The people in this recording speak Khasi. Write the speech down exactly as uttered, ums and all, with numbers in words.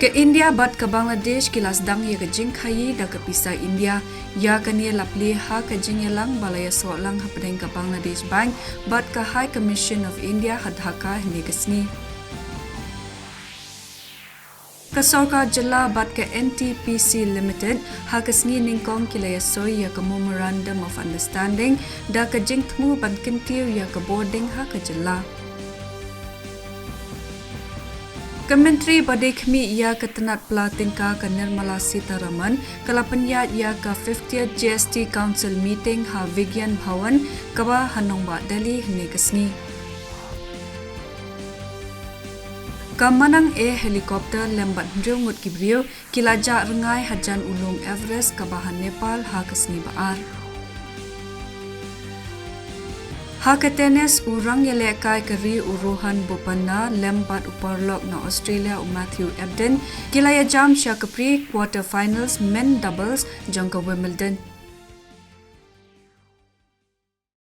Ka India bad ka Bangladesh ki la sdang ïa ka jingkhaïi da ka pisa India. Ïa kane la plie ha ka jingïalang ba la ïasoh lang hapdeng ka Bangladesh Bank bad ka High Commission of India ha Dhaka hynne ka sngi. Ka sorkar jylla bad ka N T P C Limited ha ka sngi nyngkong ki la ïasoi ïa ka Memorandum of Understanding da ka jingthmu ban kyntiew ïa ka bording ha ka jylla. Ka Myntri ba dei khmih ïa ka tnat pla tyngka ka Nirmala Sitharaman ka la pynïaid ïa ka fiftieth G S T Council meeting ha Vigyan Bhawan kaba ha nongbah Delhi hynne ka sngi. Ka Manang Air helicopter lem bad hynriew ngut ki briew ki la jah rngai hajan u lum Everest kaba ha Nepal ha ka sngi ba ar. Ha ka tennis, u rangïalehkai ka ri u Rohan Bopanna lem bad u paralok na Australia u Matthew Ebden ki la ïajam sha ka pre-quarter finals men doubles jong ka Wimbledon.